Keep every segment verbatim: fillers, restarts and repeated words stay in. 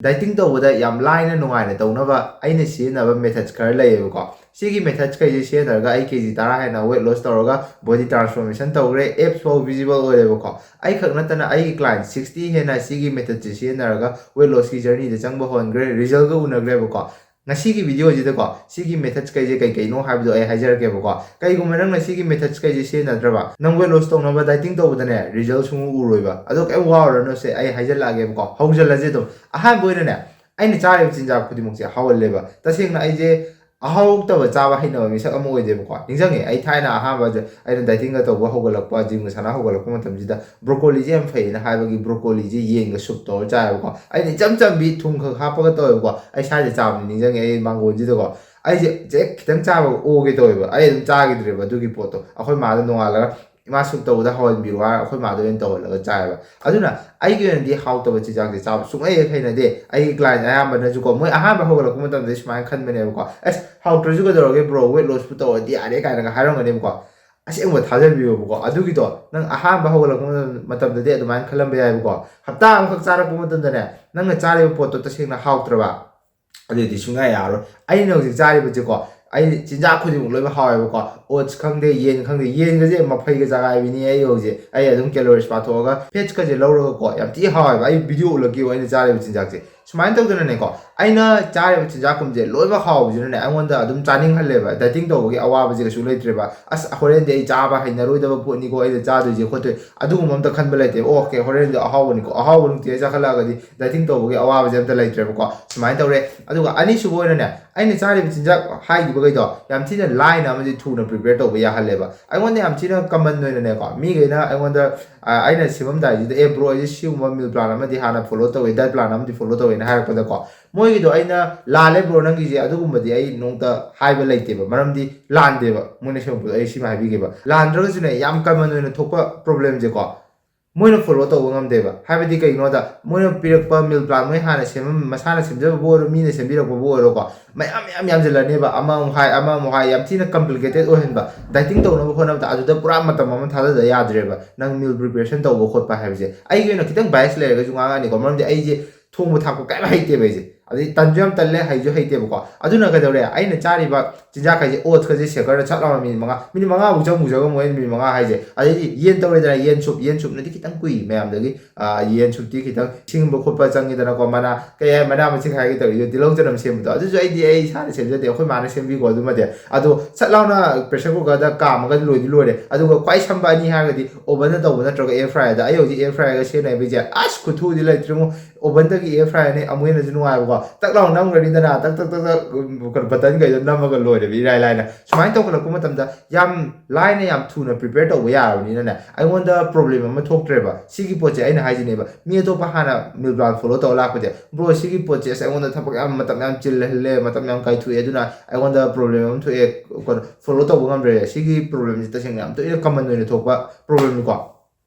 Dieting ꯇꯧꯕꯗ ꯌꯥꯝ ꯂꯥꯏꯅ ꯅꯨꯡꯉꯥꯏꯅ ꯇꯧꯅꯕ ꯑꯩꯅ ꯁꯤꯖꯤꯟꯅꯕ methods ꯈꯔ ꯂꯩꯌꯦꯕꯀꯣ꯫ ꯁꯤꯒꯤ methods ꯈꯩꯁꯦ ꯁꯤꯖꯤꯟꯅꯔꯒ ꯑꯩ ꯀꯦ ꯖꯤ ꯇꯔꯥ ꯍꯦꯟꯅ weight loss ꯇꯧꯔꯒ body transformation ꯇꯧꯈ꯭ꯔꯦ, abs ꯐꯥꯎ visible ꯑꯣꯏꯔꯦꯕꯀꯣ꯫ ꯑꯩ ꯈꯛ ꯅꯠꯇꯅ ꯑꯩꯒꯤ client sixty ꯍꯦꯟꯅ ꯁꯤꯒꯤ methodꯁꯦ ꯁꯤꯖꯤꯟꯅꯔꯒ weight lossꯀꯤ journeyꯗ ꯆꯪꯕ ꯍꯧꯍꯟꯈ꯭ꯔꯦ, resultꯀ ꯎꯅꯈ꯭ꯔꯦꯕꯀꯣ꯫ ꯉꯁꯤꯒꯤ videoꯁꯤꯗꯀꯣ ꯁꯤꯒꯤ methods ꯈꯩꯁꯦ ꯀꯩ ꯀꯩꯅꯣ ꯍꯥꯏꯕꯗꯣ ꯑꯩ ꯍꯥꯏꯖꯔꯛꯀꯦꯕꯀꯣ꯫ ꯀꯩꯒꯨꯝꯕ ꯅꯪꯅ ꯁꯤꯒꯤ methods ꯈꯩꯁꯦ ꯁꯤꯖꯤꯟꯅꯗ꯭ꯔꯕ, ꯅꯪ weight loss ꯇꯧꯅꯕ dieting ꯇꯧꯕꯗꯅꯦ result ꯁꯨꯡꯎ ꯎꯔꯣꯏꯕ꯫ ꯑꯗꯣ ꯀꯩꯝ ꯋꯥꯔꯨꯔꯅꯨꯁꯦ, ꯑꯩ ꯍꯥꯏꯖꯜꯂꯛꯑꯒꯦꯕꯀꯣ꯫ ꯍꯧꯖꯜꯂꯁꯦ ꯑꯗꯨꯝ꯫ ꯑꯍꯥꯟꯕ ꯑꯣꯏꯅꯅꯦ, ꯑꯩꯅ ꯆꯥꯔꯤꯕ ꯆꯤꯟꯖꯥꯛ ꯈꯨꯗꯤꯡꯃꯛꯁꯦ ꯍꯥꯎꯍꯜꯂꯦꯕ꯫ ꯇꯁꯦꯡꯅ ꯑꯩꯁꯦ ꯑꯍꯥꯎꯇꯕ ꯆꯥꯕ ꯍꯩꯅꯕ ꯃꯤꯁꯛ ꯑꯃ ꯑꯣꯏꯗꯦꯕꯀꯣ꯫ ꯅꯤꯡꯁꯤꯡꯉꯦ, ꯑꯩ ꯊꯥꯏꯅ ꯑꯍꯥꯟꯕ ꯑꯩꯅ dietingꯒ ꯇꯧꯕ ꯍꯧꯒꯠꯂꯛꯄ, gymꯒ ꯁꯥꯟꯅ ꯍꯧꯒꯠꯂꯛꯄ ꯃꯇꯝꯁꯤꯗ broccoliꯁꯦ ꯌꯥꯝ ꯐꯩꯌꯦꯅ ꯍꯥꯏꯕꯒꯤ broccoliꯁꯦ ꯌꯦꯟꯒ soup ꯇꯧꯔ ꯆꯥꯏꯕꯀꯣ꯫ ꯑꯩꯅ ꯏꯆꯝ ꯆꯝꯕꯤ ꯊꯨꯝ ꯈꯛ ꯍꯥꯞꯄꯒ ꯇꯧꯋꯦꯕꯀꯣ꯫ ꯑꯩ ꯁ꯭ꯋꯥꯏꯗ ꯆꯥꯕꯅꯤ ꯅꯤꯡꯁꯤꯡꯉꯦ, ꯑꯩ ꯃꯥꯡꯒꯣꯟꯁꯤꯗꯀꯣ꯫ ꯑꯩꯁꯦ ꯆꯦꯛ ꯈꯤꯇꯪ ꯆꯥꯕ ꯑꯣꯒꯦ ꯇꯧꯋꯦꯕ꯫ ꯑꯩ ꯑꯗꯨꯝ ꯆꯥꯈꯤꯗ꯭ꯔꯦꯕ ꯑꯗꯨꯒꯤ ꯄꯣꯠꯇꯣ꯫ ꯑꯩꯈꯣꯏ ꯃꯥꯗ ꯅꯣꯡꯉꯥꯜꯂꯒ "ꯏꯃꯥ soup ꯇꯧꯕꯗ ꯍꯧꯍꯟꯕꯤꯔꯣ" ꯍꯥꯏꯔ ꯑꯩꯈꯣꯏ ꯃꯥꯗ ꯑꯣꯏꯅ ꯇꯧꯍꯜꯂꯒ ꯆꯥꯏꯕ꯫ ꯑꯗꯨꯅ ꯑꯩꯒꯤ ꯑꯣꯏꯅꯗꯤ ꯍꯥꯎꯇꯕ ꯆꯤꯟꯖꯥꯛꯁꯦ ꯆꯥꯕ ꯁꯨꯡꯍꯩ ꯍꯦꯛ ꯍꯩꯅꯗꯦ꯫ ꯑꯩꯒꯤ client ꯑꯌꯥꯝꯕꯅꯁꯨꯀꯣ, ꯃꯣꯏ ꯑꯍꯥꯟꯕ ꯍꯧꯒꯠꯂꯛꯄ ꯃꯇꯝꯗ ꯁꯨꯃꯥꯏꯅ ꯈꯟꯕꯅꯦꯕꯀꯣ, "ꯑꯁ, ꯍꯥꯎꯇ꯭ꯔꯁꯨ ꯀꯩꯗꯧꯔꯒꯦ bro, weight lossꯄꯨ ꯇꯧꯔꯗꯤ ꯌꯥꯔꯦ" ꯀꯥꯏꯅꯒ ꯍꯥꯏꯔꯝꯒꯅꯦꯕꯀꯣ꯫ ꯑꯁꯦꯡꯕ ꯊꯥꯖꯕꯤꯌꯣꯕꯀꯣ꯫ ꯑꯗꯨꯒꯤꯗꯣ ꯅꯪ ꯑꯍꯥꯟꯕ ꯍꯧꯒꯠꯂꯛꯄ ꯃꯇꯝ-, ꯃꯇꯝꯗꯗꯤ ꯑꯗꯨꯃꯥꯏꯅ ꯈꯜꯂꯝꯕ ꯌꯥꯏꯕꯀꯣ꯫ ꯍꯞꯇꯥ ꯑꯃꯈꯛ ꯆꯥꯔꯛꯄ ꯃꯇꯝꯗꯅꯦ, ꯅꯪꯅ ꯆꯥꯔꯤꯕ ꯄꯣꯠꯇꯣ ꯇꯁꯦꯡꯅ ꯍꯥꯎꯇ꯭ꯔꯕ, ꯑꯗꯨꯗꯤ ꯁꯨꯡꯌꯥ ꯌꯥꯔꯣꯏ꯫ ꯑꯩꯅ ꯍꯧꯖꯤꯛ ꯆꯥꯔꯤꯕꯁꯦꯀꯣ, ꯑꯩ ꯆꯤꯟꯖꯥꯛ ꯈꯨꯗꯤꯡꯃꯛ ꯂꯣꯏꯅ ꯍꯥꯎꯋꯦꯕꯀꯣ꯫ Oats ꯈꯪꯗꯦ, ꯌꯦꯟ ꯈꯪꯗꯦ, ꯌꯦꯟꯒꯁꯦ ꯃꯐꯩꯒ ꯆꯒꯥꯏꯕꯤꯅꯤ ꯑꯩ ꯍꯧꯖꯤꯛ꯫ ꯑꯩ ꯑꯗꯨꯝ calories ꯄꯥꯊꯣꯛꯑꯒ fatsꯀꯁꯦ ꯂꯧꯔꯒꯀꯣ, ꯌꯥꯝ ꯊꯤ ꯍꯥꯎꯋꯦꯕ꯫ ꯑꯩ video ꯎꯠꯂꯛꯀꯦꯕ ꯑꯩꯅ ꯆꯥꯔꯤꯕ ꯆꯤꯟꯖꯥꯛꯁꯦ꯫ ꯁꯨꯃꯥꯏꯅ ꯇꯧꯗꯅꯅꯦꯀꯣ, ꯑꯩꯅ ꯆꯥꯔꯤꯕ ꯆꯤꯟꯖꯥꯛꯀꯨꯝꯕꯁꯦ ꯂꯣꯏꯅꯃꯛ ꯍꯥꯎꯕꯁꯤꯅꯅꯦ, ꯑꯩꯉꯣꯟꯗ ꯑꯗꯨꯝ ꯆꯥꯅꯤꯡꯍꯜꯂꯦꯕ꯫ Dieting ꯇꯧꯕꯒꯤ ꯑꯋꯥꯕꯁꯦ ꯀꯩꯁꯨ ꯂꯩꯇ꯭ꯔꯦꯕ꯫ "ꯑꯁ, ꯍꯣꯔꯦꯟꯗꯤ ꯑꯩ ꯆꯥꯕ ꯍꯩꯅꯔꯣꯏꯗꯕ ꯄꯣꯠꯅꯤꯀꯣ ꯑꯩꯅ ꯆꯥꯗꯣꯏꯁꯦ ꯈꯣꯠꯇꯣꯏ", ꯑꯗꯨꯒꯨꯝꯕ ꯑꯝꯇ ꯈꯟꯕ ꯂꯩꯇꯦꯕ꯫ "ꯑꯣꯀꯦ, ꯍꯣꯔꯦꯟꯗꯤ ꯑꯍꯥꯎꯕꯅꯤꯀꯣ", ꯑꯍꯥꯎꯕ ꯅꯨꯡꯇꯤꯖꯥꯏ ꯆꯥꯈꯠꯂꯛꯑꯒꯗꯤ dieting ꯇꯧꯕꯒꯤ ꯑꯋꯥꯕꯁꯦ ꯑꯝꯇ ꯂꯩꯇ꯭ꯔꯦꯕꯀꯣ꯫ ꯁꯨꯃꯥꯏꯅ ꯇꯧꯔꯦ꯫ ꯑꯗꯨꯒ ꯑꯅꯤꯁꯨꯕ ꯑꯣꯏꯅꯅꯦ, ꯑꯩꯅ ꯆꯥꯔꯤꯕ ꯆꯤꯟꯖꯥꯛ ꯍꯥꯏꯈꯤꯕꯈꯩꯗꯣ ꯌꯥꯝ ꯊꯤꯅ ꯂꯥꯏꯅ ꯑꯃꯗꯤ ꯊꯨꯅ prepare ꯇꯧꯕ ꯌꯥꯍꯜꯂꯦꯕ꯫ ꯑꯩꯉꯣꯟꯗ ꯌꯥꯝ ꯊꯤꯅ common ꯑꯣꯏꯅꯅꯦꯀꯣ, ꯃꯤꯈꯩꯅ ꯑꯩꯉꯣꯟꯗ, "ꯑ, ꯑꯩꯅ ꯁꯦꯝꯃꯝꯗꯥꯏꯁꯤꯗ, 'ꯑꯦ bro, ꯑꯩꯁꯦ ꯁꯤꯒꯨꯝꯕ meal plan ꯑꯃꯗꯤ ꯍꯥꯟꯅ follow ꯇꯧꯋꯦ, diet plan ꯑꯃꯗꯤ follow ꯇꯧꯋꯦꯅ' ꯍꯥꯏꯔꯛꯄꯗꯀꯣ, ꯃꯣꯏꯒꯤꯗꯣ ꯑꯩꯅ "ꯂꯥꯜꯂꯦ bro ꯅꯪꯒꯤꯁꯦ", ꯑꯗꯨꯒꯨꯝꯕꯗꯤ ꯑꯩ ꯅꯣꯡꯇ ꯍꯥꯏꯕ ꯂꯩꯇꯦꯕ꯫ ꯃꯔꯝꯗꯤ ꯂꯥꯟꯗꯦꯕ, ꯃꯣꯏꯅ ꯁꯦꯝꯃꯛꯄꯗꯣ꯫ ꯑꯩ ꯁꯤꯃ ꯍꯥꯏꯕꯤꯒꯦꯕ, ꯂꯥꯟꯗ꯭ꯔꯒꯁꯨꯅꯦ, ꯌꯥꯝ common ꯑꯣꯏꯅ ꯊꯣꯛꯄ problemꯁꯦꯀꯣ, ꯃꯣꯏꯅ follow ꯇꯧꯕ ꯉꯝꯗꯦꯕ꯫ ꯍꯥꯏꯕꯗꯤ ꯀꯩꯒꯤꯅꯣꯗ, ꯃꯣꯏꯅ ꯄꯤꯔꯛꯄ meal plan, ꯃꯣꯏ ꯍꯥꯟꯅ ꯁꯦꯝꯃꯝ-, ꯃꯁꯥꯅ ꯁꯦꯝꯖꯕꯕꯨ ꯑꯣꯏꯔꯣ, ꯃꯤꯅ ꯁꯦꯝꯕꯤꯔꯛꯄꯕꯨ ꯑꯣꯏꯔꯣꯀꯣ, ꯃꯌꯥꯝ ꯃꯌꯥꯝ ꯌꯥꯝꯁꯤꯜꯂꯅꯦꯕ꯫ ꯑꯃꯃꯨꯛ ꯍꯥꯏ, ꯑꯃꯃꯨꯛ ꯍꯥꯏ, ꯌꯥꯝ ꯊꯤꯅ complicated ꯑꯣꯏꯍꯟꯕ꯫ Dieting ꯇꯧꯅꯕ ꯍꯣꯠꯅꯕꯗ ꯑꯗꯨꯗ ꯄꯨꯔꯥ ꯃꯇꯝ ꯑꯃ ꯊꯥꯗꯗ ꯌꯥꯗ꯭ꯔꯦꯕ, ꯅꯪ meal preparation ꯇꯧꯕ ꯈꯣꯠꯄ ꯍꯥꯏꯕꯁꯦ꯫ ꯑꯩꯒꯤ ꯑꯣꯏꯅ ꯈꯤꯇꯪ bias ꯂꯩꯔꯒꯁꯨ ꯉꯥꯡꯉꯛꯑꯅꯤꯀꯣ, ꯃꯔꯝꯗꯤ ꯑꯩꯁꯦ ꯊꯣꯡꯕ ꯊꯥꯛꯄ ꯀꯔꯤꯝ ꯍꯩꯇꯦꯕ ꯑꯩꯁꯦ꯫ ꯑꯗꯩ ꯇꯟꯁꯨ ꯌꯥꯝ ꯇꯜꯂꯦ, ꯍꯩꯁꯨ ꯍꯩꯇꯦꯕꯀꯣ꯫ ꯑꯗꯨꯅ ꯀꯩꯗꯧꯔꯦ, ꯑꯩꯅ ꯆꯥꯔꯤꯕ ꯆꯤꯟꯖꯥꯛ ꯍꯥꯏꯁꯦ, ꯑꯣꯠꯁꯀꯁꯦ ꯁꯦꯀꯔꯗ ꯁꯠ ꯂꯥꯎꯅ ꯃꯤꯅꯤꯠ ꯃꯉꯥ, ꯃꯤꯅꯤꯠ ꯃꯉꯥꯐꯥꯎ ꯆꯪꯕꯨ ꯆꯪꯉꯝꯃꯣꯏ, ꯃꯤꯅꯤꯠ ꯃꯉꯥ ꯍꯥꯏꯁꯦ꯫ ꯑꯗꯩꯗꯤ ꯌꯦꯟ ꯇꯧꯔꯦꯗꯅ, ꯌꯦꯟ ꯁꯨꯞ, ꯌꯦꯟ ꯁꯨꯞꯅꯗꯤ ꯈꯤꯇꯪ ꯀꯨꯏ ꯃꯌꯥꯝꯗꯒꯤ꯫ ꯌꯦꯟ ꯁꯨꯞꯇꯤ ꯈꯤꯇꯪ ꯁꯤꯡꯕ ꯈꯣꯠꯄ ꯆꯪꯉꯤꯗꯅꯀꯣ, ꯃꯅꯥ ꯀꯩ ꯍꯥꯏ, ꯃꯅꯥ ꯃꯁꯤꯡ ꯍꯥꯏꯒꯦ ꯇꯧꯔꯤꯗꯣ, ꯇꯤꯜꯍꯧ ꯆꯅꯝ ꯁꯦꯝꯕꯗꯣ꯫ ꯑꯗꯨꯁꯨ ꯑꯩꯗꯤ ꯑꯩ ꯏꯁꯥꯅ ꯁꯦꯝꯖꯗꯦ, ꯑꯩꯈꯣꯏ ꯃꯥꯅ ꯁꯦꯝꯕꯤꯀꯣ ꯑꯗꯨꯃꯗꯤ꯫ ꯑꯗꯣ ꯁꯠ ꯂꯥꯎꯅ ꯄ꯭ꯔꯦꯁꯔ ꯀꯨꯀꯔꯗ ꯀꯥꯝꯃꯒ ꯂꯣꯏꯗꯤ ꯂꯣꯏꯔꯦ꯫ ꯑꯗꯨꯒ ꯈ꯭ꯋꯥꯏ ꯁꯝꯕ ꯑꯅꯤ ꯍꯥꯏꯔꯒꯗꯤ ꯑꯣꯚꯟꯗ ꯇꯧꯕ ꯅꯠꯇ꯭ꯔꯒ ꯑꯦꯌꯔ ꯐ꯭ꯔꯥꯏꯌꯔꯗ꯫ ꯑꯩ ꯍꯧꯖꯤꯛ ꯑꯦꯌꯔ ꯐ꯭ꯔꯥꯏꯌꯔꯒ ꯁꯤꯖꯤꯟꯅꯩꯕꯁꯦ, ꯑꯁ, ꯈꯨꯊꯨꯗꯤ ꯂꯩꯇ꯭ꯔꯤꯉꯣ꯫ ꯑꯣꯚꯟꯗꯒꯤ ꯑꯦꯌꯔ ꯐ꯭ꯔꯥꯏꯌꯔꯅ ꯑꯃꯨꯛ ꯍꯦꯟꯅꯁꯨ ꯅꯨꯡꯉꯥꯏꯕꯀꯣ꯫ ꯇꯛ ꯂꯥꯎꯅ ꯅꯝꯈ꯭ꯔꯅꯤꯗꯅ, ꯇꯛ ꯇꯛ ꯇꯛ ꯇꯛ, ꯎꯝ, ꯀꯩꯅꯣ, ꯕꯇꯟ ꯀꯩꯗꯣ ꯅꯝꯃꯒ ꯂꯣꯏꯔꯦꯕ, ꯏꯔꯥꯏ ꯂꯥꯏꯅ꯫ ꯁꯨꯃꯥꯏꯅ ꯇꯧꯈꯠꯂꯛꯄ ꯃꯇꯝꯗ ꯌꯥꯝ ꯂꯥꯏꯅ, ꯌꯥꯝ ꯊꯨꯅ ꯄ꯭ꯔꯤꯄꯦꯌꯔ ꯇꯧꯕ ꯌꯥꯔꯕꯅꯤꯅꯅꯦ, ꯑꯩꯉꯣꯟꯗ ꯄ꯭ꯔꯣꯕ꯭ꯂꯦꯝ ꯑꯃ ꯊꯣꯛꯇ꯭ꯔꯦꯕ꯫ ꯁꯤꯒꯤ ꯄꯣꯠꯁꯦ ꯑꯩꯅ ꯍꯥꯏꯁꯤꯅꯦꯕ, ꯃꯤ ꯑꯇꯣꯞꯄ ꯍꯥꯟꯅ ꯃꯤꯜ ꯄ꯭ꯂꯥꯟ ꯐꯣꯂꯣ ꯇꯧꯔ ꯂꯥꯛꯄꯁꯦ, "ꯕ꯭ꯔꯣ, ꯁꯤꯒꯤ ꯄꯣꯠꯁꯦ ꯑꯁ ꯑꯩꯉꯣꯟꯗ ꯊꯕꯛ ꯌꯥꯝ, ꯃꯇꯝ ꯌꯥꯝ ꯆꯤꯜꯍꯜꯂꯦ, ꯃꯇꯝ ꯌꯥꯝ ꯀꯥꯏꯊꯣꯛꯑꯦ, ꯑꯗꯨꯅ ꯑꯩꯉꯣꯟꯗ ꯄ꯭ꯔꯣꯕ꯭ꯂꯦꯝ ꯑꯃ ꯊꯣꯛꯑꯦ, ꯀꯩꯅꯣ, ꯐꯣꯂꯣ ꯇꯧꯕ ꯉꯝꯗ꯭ꯔꯦ"꯫ ꯁꯤꯒꯤ ꯄ꯭ꯔꯣꯕ꯭ꯂꯦꯝꯁꯦ ꯇꯁꯦꯡꯅ ꯌꯥꯝ ꯇꯣꯏꯅ ꯀꯃꯟ ꯑꯣꯏꯅ ꯊꯣꯛꯄ ꯄ꯭ꯔꯣꯕ꯭ꯂꯦꯝꯅꯤꯀꯣ꯫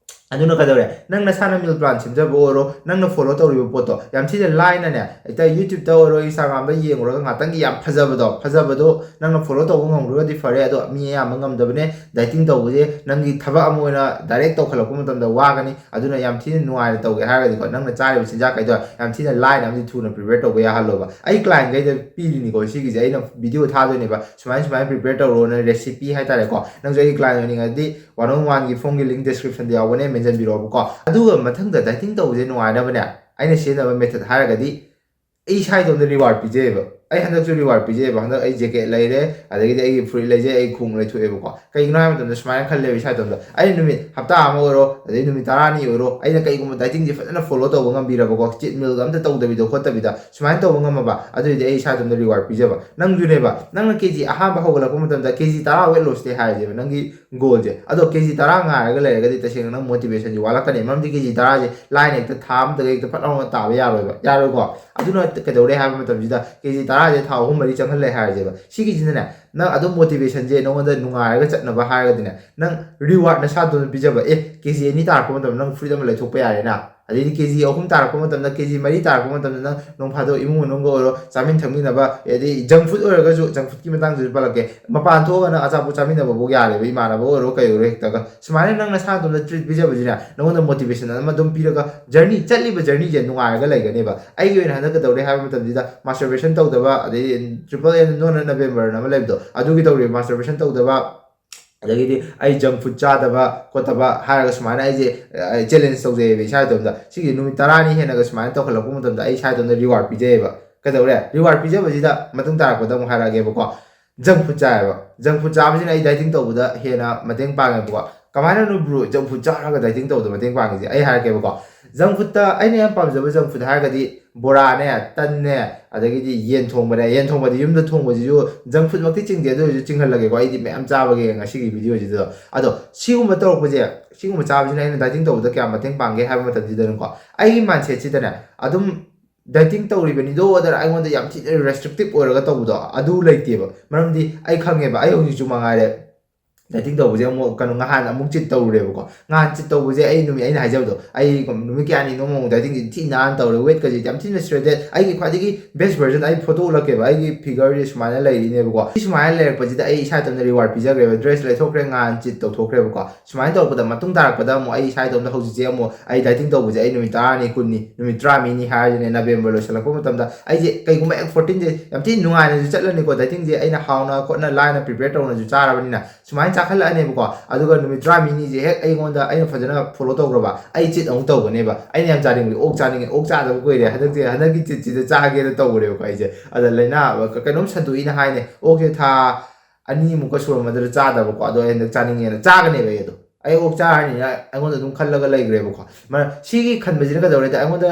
ꯑꯗꯨꯅ ꯀꯩꯗꯧꯔꯦ? ꯅꯪ ꯅꯁꯥꯅ ꯃꯤꯜ ꯄ꯭ꯂꯥꯟ ꯁꯦꯝꯖꯕ ꯑꯣꯏꯔꯣ, ꯅꯪꯅ ꯐꯣꯂꯣ ꯇꯧꯔꯤꯕ ꯄꯣꯠꯇꯣ ꯌꯥꯝ ꯊꯤꯅ ꯂꯥꯏꯅꯅꯦ, ꯍꯦꯛꯇ YouTube-ꯇ ꯑꯣꯏꯔꯣ, Instagram-ꯗ ꯌꯦꯡꯉꯨꯔꯒ ꯉꯥꯛꯇꯪꯒꯤ ꯌꯥꯝ ꯐꯖꯕꯗꯣ, ꯐꯖꯕꯗꯣ ꯅꯪꯅ ꯐꯣꯂꯣ ꯇꯧꯕ ꯉꯝꯈ꯭ꯔꯒꯗꯤ ꯐꯔꯦ꯫ ꯑꯗꯣ ꯃꯤ ꯑꯌꯥꯝꯕ ꯉꯝꯗꯕꯅꯦ꯫ ꯗꯥꯏꯇꯤꯡ ꯇꯧꯕꯁꯦ ꯅꯪꯒꯤ ꯊꯕꯛ ꯑꯃ ꯑꯣꯏꯅ ꯗꯥꯏꯔꯦꯛ ꯇꯧꯈꯠꯂꯛꯄ ꯃꯇꯝꯗ ꯋꯥꯒꯅꯤ꯫ ꯑꯗꯨꯅ ꯌꯥꯝ ꯊꯤꯅ ꯅꯨꯡꯉꯥꯏꯅ ꯇꯧꯒꯦ ꯍꯥꯏꯔꯒꯗꯤꯀꯣ, ꯅꯪꯅ ꯆꯥꯔꯤꯕ ꯆꯤꯟꯖꯥꯛꯈꯩꯗꯣ ꯌꯥꯝ ꯊꯤꯅ ꯂꯥꯏꯅ ꯑꯃꯗꯤ ꯊꯨꯅ ꯄ꯭ꯔꯤꯄꯦꯌꯔ ꯇꯧꯕ ꯌꯥꯍꯜꯂꯣꯕ꯫ ꯑꯩ ꯀ꯭ꯂꯥꯏꯟꯈꯩꯗ ꯄꯤꯔꯤꯅꯤꯀꯣ, ꯁꯤꯒꯤꯁꯦ ꯑꯩꯅ ꯚꯤꯗꯤꯑꯣ ꯊꯥꯗꯣꯏꯅꯦꯕ, ꯁꯨꯃꯥꯏꯅ ꯁꯨꯃꯥꯏꯅ ꯄ꯭ꯔꯤꯄꯦꯌꯔ ꯇꯧꯔꯣꯅ, ꯔꯦꯁꯤꯄꯤ ꯍꯥꯏꯇꯥꯔꯦꯀꯣ꯫ ꯅꯪꯁꯨ ꯑꯩꯒꯤ ꯀ꯭ꯂꯥꯏꯟ ꯑꯣꯏꯅꯤꯡꯉꯗꯤ one on one-ꯒꯤ form-ꯒꯤ link description-ꯗ ꯌꯥꯎꯕꯅꯦ, ꯃꯦꯟꯁꯤꯟꯕꯤꯔꯛꯑꯣꯕꯀꯣ꯫ ꯑꯗꯨꯒ ꯃꯊꯪꯗ ꯗꯥꯏꯇꯤꯡ ꯇꯧꯕꯁꯦ ꯅꯨꯡꯉꯥꯏꯅꯕꯅꯦ, ꯑꯩꯅ ꯁꯤꯖꯤꯟꯅꯕ ꯃꯦꯊꯠ ꯍꯥꯏꯔꯒꯗꯤ, ꯑꯩ ꯏꯁꯥ ꯏꯇꯣꯝꯇ ꯔꯤꯋꯥꯔꯗ ꯄꯤꯖꯩꯌꯦꯕ꯫ ꯑꯩ ꯍꯟꯗꯛꯁꯨ ꯔꯤꯋꯥꯔꯗ ꯄꯤꯖꯩꯌꯦꯕ꯫ ꯍꯟꯗꯛ ꯑꯩ ꯖꯦꯀꯦꯠ ꯂꯩꯔꯦ, ꯑꯗꯒꯤꯗꯤ ꯑꯩꯒꯤ ꯐꯨꯔꯤꯠ ꯂꯩꯖꯩ, ꯑꯩ ꯈꯣꯡꯎꯞ ꯂꯩꯊꯣꯛꯑꯦꯕꯀꯣ꯫ ꯀꯩꯒꯤꯅꯣ ꯍꯥꯏꯕ ꯃꯇꯝꯗ ꯁꯨꯃꯥꯏꯅ ꯈꯜꯂꯦꯕ ꯏꯁꯥ ꯏꯇꯣꯝꯇ, ꯑꯩ ꯅꯨꯃꯤꯠ ꯍꯞꯇꯥ ꯑꯃ ꯑꯣꯏꯔꯣ, ꯑꯗꯩ ꯅꯨꯃꯤꯠ ꯇꯔꯥꯅꯤ ꯑꯣꯏꯔꯣ, ꯑꯩꯅ ꯀꯩꯒꯨꯝꯕ ꯗꯥꯏꯇꯤꯡꯁꯦ ꯐꯖꯅ ꯐꯣꯂꯣ ꯇꯧꯕ ꯉꯝꯕꯤꯔꯕꯀꯣ, ꯆꯤꯠ ꯃꯤꯜꯒ ꯑꯝꯇ ꯇꯧꯗꯕꯤꯗ ꯈꯣꯠꯇꯕꯤꯗ ꯁꯨꯃꯥꯏꯅ ꯇꯧꯕ ꯉꯝꯃꯕ, ꯑꯗꯨꯑꯣꯏꯗꯤ ꯑꯩ ꯏꯁꯥ ꯏꯇꯣꯝꯇ ꯔꯤꯋꯥꯔꯗ ꯄꯤꯖꯕ꯫ ꯅꯪꯁꯨꯅꯦꯕ, ꯅꯪꯅ ꯀꯦ ꯖꯤ ꯑꯍꯥꯟꯕ ꯍꯧꯒꯠꯂꯛꯄ ꯃꯇꯝꯗ ꯀꯦ ꯖꯤ ꯇꯔꯥ ꯋꯦꯠ ꯂꯣꯁꯅꯦ ꯍꯥꯏꯔꯁꯦꯕ ꯅꯪꯒꯤ ꯒꯣꯜꯁꯦ꯫ ꯑꯗꯣ ꯀꯦ ꯖꯤ ꯇꯔꯥ ꯉꯥꯏꯔꯒ ꯂꯩꯔꯒꯗꯤ ꯇꯁꯦꯡꯅ ꯅꯪ ꯃꯣꯇꯤꯚꯦꯁꯟꯁꯤ ꯋꯥꯠꯂꯛꯀꯅꯤ꯫ ꯃꯔꯝꯗꯤ ꯀꯦ ꯖꯤ ꯇꯔꯥꯁꯦ ꯂꯥꯏꯅ ꯍꯦꯛꯇ ꯊꯥ ꯑꯃꯗꯒ ꯍꯦꯛꯇ ꯐꯠ ꯂꯥꯎꯅ ꯇꯥꯕ ꯌꯥꯔꯣꯏꯕ, ꯌꯥꯔꯣꯏꯀꯣ꯫ ꯑꯗꯨꯅ ꯀꯩꯗꯧꯔꯦ ꯍꯥꯏꯕ ꯃꯇꯝꯁꯤꯗ, ꯀꯦ ꯖꯤ ꯇꯔꯥꯁꯦ ꯊꯥ ꯑꯍꯨꯝ ꯃꯔꯤ ꯆꯪꯍꯜꯂꯦ ꯍꯥꯏꯔꯁꯦꯕ꯫ ꯁꯤꯒꯤꯁꯤꯅꯅꯦ, ꯅꯪ ꯑꯗꯨꯝ ꯃꯣꯇꯤꯚꯦꯁꯟꯁꯦ ꯅꯉꯣꯟꯗ ꯅꯨꯡꯉꯥꯏꯔꯒ ꯆꯠꯅꯕ ꯍꯥꯏꯔꯒꯗꯤꯅꯦ, ꯅꯪ ꯔꯤꯋꯥꯔꯗ ꯅꯁꯥꯗꯣ ꯑꯗꯨꯝ ꯄꯤꯖꯕ꯫ ꯑꯦ, ꯀꯦ ꯖꯤ ꯑꯅꯤ ꯇꯥꯔꯛꯄ ꯃꯇꯝꯗ ꯅꯪ ꯐꯨꯔꯤꯠ ꯑꯃ ꯂꯩꯊꯣꯛꯄ ꯌꯥꯔꯦꯅ, ꯑꯗꯩꯗꯤ ꯀꯦ ꯖꯤ ꯑꯍꯨꯝ ꯇꯥꯔꯛꯄ ꯃꯇꯝꯗ, ꯀꯦ ꯖꯤ ꯃꯔꯤ ꯇꯥꯔꯛꯄ ꯃꯇꯝꯗ ꯅꯪ ꯅꯣꯡ ꯐꯥꯗꯣꯛ ꯏꯃꯨꯡ ꯃꯅꯨꯡꯒ ꯑꯣꯏꯔꯣ, ꯆꯥꯃꯤꯟ ꯊꯛꯃꯤꯟꯅꯕ, ꯑꯗꯩ ꯖꯪ ꯐꯨꯗ ꯑꯣꯏꯔꯒꯁꯨ, ꯖꯪ ꯐꯨꯗꯀꯤ ꯃꯇꯥꯡꯗꯁꯨ ꯄꯜꯂꯛꯀꯦ, ꯃꯄꯥꯟ ꯊꯣꯛꯑꯒ ꯅꯪ ꯑꯆꯥꯄꯣꯠ ꯆꯥꯃꯤꯟꯅꯕꯐꯥꯎ ꯌꯥꯔꯦꯕ, ꯏꯃꯥꯟꯅꯕ ꯑꯣꯏꯔꯣ ꯀꯩ ꯑꯣꯏꯔꯣ, ꯍꯦꯛꯇꯒ ꯁꯨꯃꯥꯏꯅ ꯅꯪ ꯅꯁꯥ ꯅꯇꯣꯝꯇ ꯇ꯭ꯔꯤꯠ ꯄꯤꯖꯕꯁꯤꯅ ꯅꯪꯉꯣꯟꯗ ꯃꯣꯇꯤꯚꯦꯁꯟ ꯑꯃ ꯑꯗꯨꯝ ꯄꯤꯔꯒ ꯖꯔꯅꯤ, ꯆꯠꯂꯤꯕ ꯖꯔꯅꯤꯁꯦ ꯅꯨꯡꯉꯥꯏꯔꯒ ꯂꯩꯒꯅꯦꯕ꯫ ꯑꯩꯒꯤ ꯑꯣꯏꯅ ꯍꯟꯗꯛ ꯀꯩꯗꯧꯔꯦ ꯍꯥꯏꯕ ꯃꯇꯝꯁꯤꯗ, ꯃꯥꯁꯇꯔꯕꯦꯁꯟ ꯇꯧꯗꯕ, ꯑꯗꯩ ꯇ꯭ꯔꯤꯄꯜ ꯑꯦꯟ ꯅꯣꯟꯅ ꯅꯕꯦꯝꯕꯔꯅ ꯑꯃ ꯂꯩꯕꯗꯣ, ꯑꯗꯨꯒꯤ ꯇꯧꯔꯤꯕ ꯃꯥꯁꯇꯔꯕꯦꯁꯟ ꯇꯧꯗꯕ, ꯑꯗꯒꯤꯗꯤ ꯑꯩ ꯖꯪ ꯐꯨꯗ ꯆꯥꯗꯕ ꯈꯣꯠꯇꯕ ꯍꯥꯏꯔꯒ ꯁꯨꯃꯥꯏꯅ ꯑꯩꯁꯦ ꯆꯦꯂꯦꯟꯖ ꯇꯧꯖꯩꯑꯕ ꯏꯁꯥ ꯏꯇꯣꯝꯇ꯫ ꯁꯤꯒꯤ ꯅꯨꯃꯤꯠ ꯇꯔꯥꯅꯤ ꯍꯦꯟꯅꯒ ꯁꯨꯃꯥꯏꯅ ꯇꯧꯈꯠꯂꯛꯄ ꯃꯇꯝꯗ ꯑꯩ ꯏꯁꯥ ꯏꯇꯣꯝꯇ ꯔꯤꯋꯥꯔꯗ ꯄꯤꯖꯩꯑꯕ꯫ ꯀꯩꯗꯧꯔꯦ? ꯔꯤꯋꯥꯔꯗ ꯄꯤꯖꯕꯁꯤꯗ ꯃꯇꯨꯡ ꯇꯥꯔꯛꯄꯗ ꯑꯃꯨꯛ ꯍꯥꯏꯔꯛꯑꯒꯦꯕꯀꯣ꯫ ꯖꯪ ꯐꯨꯗ ꯆꯥꯏꯌꯦꯕ꯫ ꯖꯪ ꯐꯨꯗ ꯆꯥꯕꯁꯤꯅ ꯑꯩ ꯗꯥꯏꯇꯤꯡ ꯇꯧꯕꯗ ꯍꯦꯟꯅ ꯃꯇꯦꯡ ꯄꯥꯡꯉꯦꯕꯀꯣ꯫ ꯀꯃꯥꯏꯅꯅꯣ ꯕ꯭ꯔꯣ ꯖꯪ ꯐꯨꯗ ꯆꯥꯔꯒ ꯗꯥꯏꯇꯤꯡ ꯇꯧꯕꯗ ꯃꯇꯦꯡ ꯄꯥꯡꯉꯤꯁꯦ? ꯑꯩ ꯍꯥꯏꯔꯛꯀꯦꯕꯀꯣ꯫ ꯖꯪ ꯐꯨꯗꯇ ꯑꯩꯅ ꯌꯥꯝ ꯄꯥꯝꯖꯕ ꯖꯪ ꯐꯨꯗ ꯍꯥꯏꯔꯒꯗꯤ ꯕꯣꯔꯥꯅꯦ, ꯇꯟꯅꯦ, ꯑꯗꯒꯤꯗꯤ ꯌꯦꯟ ꯊꯣꯡꯕꯅꯦ꯫ ꯌꯦꯟ ꯊꯣꯡꯕꯗꯤ ꯌꯨꯝꯗ ꯊꯣꯡꯕꯁꯤꯁꯨ ꯖꯪ ꯐꯨꯗꯃꯛꯇꯤ ꯆꯤꯡꯗꯦ, ꯑꯗꯨ ꯑꯣꯏꯔꯁꯨ ꯆꯤꯡꯍꯜꯂꯒꯦꯀꯣ, ꯑꯩꯗꯤ ꯃꯌꯥꯝ ꯆꯥꯕꯒꯤ ꯉꯁꯤꯒꯤ ꯚꯤꯗꯤꯑꯣꯁꯤꯗ꯫ ꯑꯗꯣ ꯁꯤꯒꯨꯝꯕ ꯇꯧꯔꯛꯄꯁꯦ, ꯁꯤꯒꯨꯝꯕ ꯆꯥꯕꯁꯤꯅ ꯑꯩꯅ ꯗꯥꯏꯇꯤꯡ ꯇꯧꯕꯗ ꯀꯌꯥꯝ ꯃꯇꯦꯡ ꯄꯥꯡꯒꯦ ꯍꯥꯏꯕ ꯃꯇꯝꯁꯤꯗꯅꯀꯣ, ꯑꯩꯒꯤ ꯃꯥꯏꯟꯁꯦꯠꯁꯤꯗꯅꯦ ꯑꯗꯨꯝ ꯗꯥꯏꯇꯤꯡ ꯇꯧꯔꯤꯕꯅꯤꯗꯣ ꯑꯗꯨꯅ ꯑꯩꯉꯣꯟꯗ ꯌꯥꯝ ꯊꯤꯅ ꯔꯦꯁꯇ꯭ꯔꯤꯛꯇꯤꯞ ꯑꯣꯏꯔꯒ ꯇꯧꯕꯗꯣ ꯑꯗꯨ ꯂꯩꯇꯦꯕ꯫ ꯃꯔꯝꯗꯤ ꯑꯩ ꯈꯪꯉꯦꯕ, ꯑꯩ ꯍꯧꯖꯤꯛꯁꯨ ꯃꯉꯥꯏꯔꯦ, ꯗꯥꯏꯇꯤꯡ ꯇꯧꯕꯁꯦ ꯑꯃꯨꯛ ꯀꯩꯅꯣ, ꯉꯍꯥꯟ ꯑꯃꯨꯛ ꯆꯤꯠ ꯇꯧꯔꯨꯔꯦꯕꯀꯣ꯫ ꯉꯍꯥꯟ ꯆꯤꯠ ꯇꯧꯕꯁꯦ ꯑꯩ ꯅꯨꯃꯤꯠ, ꯑꯩꯅ ꯍꯥꯏꯖꯕꯗꯣ, ꯑꯩ ꯅꯨꯃꯤꯠ ꯀꯌꯥꯅꯤꯅꯣ ꯑꯃꯨꯛ ꯗꯥꯏꯇꯤꯡꯁꯦ ꯊꯤ ꯅꯥꯟꯅ ꯇꯧꯔꯦ, ꯋꯦꯠꯀꯁꯦ ꯌꯥꯝ ꯊꯤꯅ ꯁ꯭ꯔꯦꯗꯦꯠ꯫ ꯑꯩꯒꯤ ꯈ꯭ꯋꯥꯏꯗꯒꯤ ꯕꯦꯁ ꯚꯔꯖꯟ ꯑꯩ ꯐꯣꯇꯣ ꯎꯠꯂꯛꯀꯦꯕ, ꯑꯩꯒꯤ ꯐꯤꯒꯔꯁꯦ ꯁꯨꯃꯥꯏꯅ ꯂꯩꯔꯤꯅꯦꯕꯀꯣ꯫ ꯁꯤ ꯁꯨꯃꯥꯏꯅ ꯂꯩꯔꯛꯄꯁꯤꯗ ꯑꯩ ꯏꯁꯥ ꯏꯇꯣꯝꯇ ꯔꯤꯋꯥꯔꯗ ꯄꯤꯖꯈ꯭ꯔꯦꯕ, ꯗ꯭ꯔꯦꯁ ꯂꯩꯊꯣꯛꯈ꯭ꯔꯦ, ꯉꯍꯥꯟ ꯆꯤꯠ ꯇꯧꯊꯣꯛꯈ꯭ꯔꯦꯕꯀꯣ꯫ ꯁꯨꯃꯥꯏꯅ ꯇꯧꯔꯛꯄꯗ ꯃꯇꯨꯡ ꯇꯥꯔꯛꯄꯗ ꯑꯃꯨꯛ ꯑꯩ ꯏꯁꯥ ꯏꯇꯣꯝꯇ ꯍꯧꯖꯤꯛꯁꯦ ꯑꯃꯨꯛ ꯑꯩ ꯗꯥꯏꯇꯤꯡ ꯇꯧꯕꯁꯦ ꯑꯩ ꯅꯨꯃꯤꯠ ꯇꯔꯥꯅꯤ, ꯀꯨꯟꯅꯤ, ꯅꯨꯃꯤꯠ ꯇꯔꯥꯃꯔꯤꯅꯤ ꯍꯥꯏꯔꯁꯤꯅꯦ, ꯅꯕꯦꯝꯕꯔ ꯂꯣꯏꯁꯤꯜꯂꯛꯄ ꯃꯇꯝꯗ ꯑꯩꯁꯦ ꯀꯩꯒꯨꯝꯕ ꯑꯦꯛ ꯐꯣꯔꯇꯤꯟꯁꯦ ꯌꯥꯝ ꯊꯤꯅ ꯅꯨꯡꯉꯥꯏꯅꯁꯨ ꯆꯠꯂꯅꯤꯀꯣ, ꯗꯥꯏꯇꯤꯡꯁꯦ ꯑꯩꯅ ꯍꯥꯎꯅ ꯈꯣꯠꯅ ꯂꯥꯏꯅ ꯄ꯭ꯔꯤꯄꯦꯌꯔ ꯇꯧꯅꯁꯨ ꯆꯥꯔꯕꯅꯤꯅ꯫ ꯁꯨꯃꯥꯏꯅ ꯆꯥꯈꯠꯂꯛꯑꯅꯦꯕꯀꯣ꯫ ꯑꯗꯨꯒ ꯅꯨꯃꯤꯠ ꯇꯔꯥꯃꯔꯤꯅꯤꯁꯦ ꯍꯦꯛ ꯑꯩꯉꯣꯟꯗ, ꯑꯩꯅ ꯐꯖꯅ ꯐꯣꯂꯣ ꯇꯧꯈ꯭ꯔꯕ, ꯑꯩ ꯆꯤꯠ ꯑꯃꯨꯛ ꯇꯧꯒꯅꯦꯕ꯫ ꯑꯩꯅ ꯌꯥꯝ ꯆꯥꯅꯤꯡꯕꯗꯤ ꯑꯣꯛ ꯆꯥꯅꯤꯡꯉꯦ, ꯑꯣꯛ ꯆꯥꯗꯕ ꯀꯨꯏꯔꯦ, ꯍꯟꯗꯛꯇꯤ, ꯍꯟꯗꯛꯀꯤ ꯆꯤꯠꯁꯤꯗ ꯆꯥꯒꯦꯅ ꯇꯧꯕꯅꯦꯕꯀꯣ ꯑꯩꯁꯦ꯫ ꯑꯗ ꯂꯥꯏꯅꯥ ꯀꯩꯅꯣꯝ ꯁꯟꯗꯣꯛꯏꯅ ꯍꯥꯏꯅꯦ, ꯑꯣꯛꯁꯦ ꯊꯥ ꯑꯅꯤꯃꯨꯛꯀ ꯁꯨꯔꯝꯃꯗ꯭ꯔꯥ ꯆꯥꯗꯕꯀꯣ꯫ ꯑꯗꯣ ꯑꯩ ꯍꯟꯗꯛ ꯆꯥꯅꯤꯡꯉꯦꯅ ꯆꯥꯒꯅꯦꯕ ꯑꯩ꯫ ꯑꯗꯣ ꯑꯩ ꯑꯣꯛ ꯆꯥꯔꯅꯤꯅ ꯑꯩꯉꯣꯟꯗ ꯑꯗꯨꯝ ꯈꯜꯂꯒ ꯂꯩꯈ꯭ꯔꯦꯕꯀꯣ꯫ ꯃꯔꯝ, ꯁꯤꯒꯤ ꯈꯟꯕꯁꯤꯅ ꯀꯩꯗꯧꯔꯦꯗ, ꯑꯩꯉꯣꯟꯗ,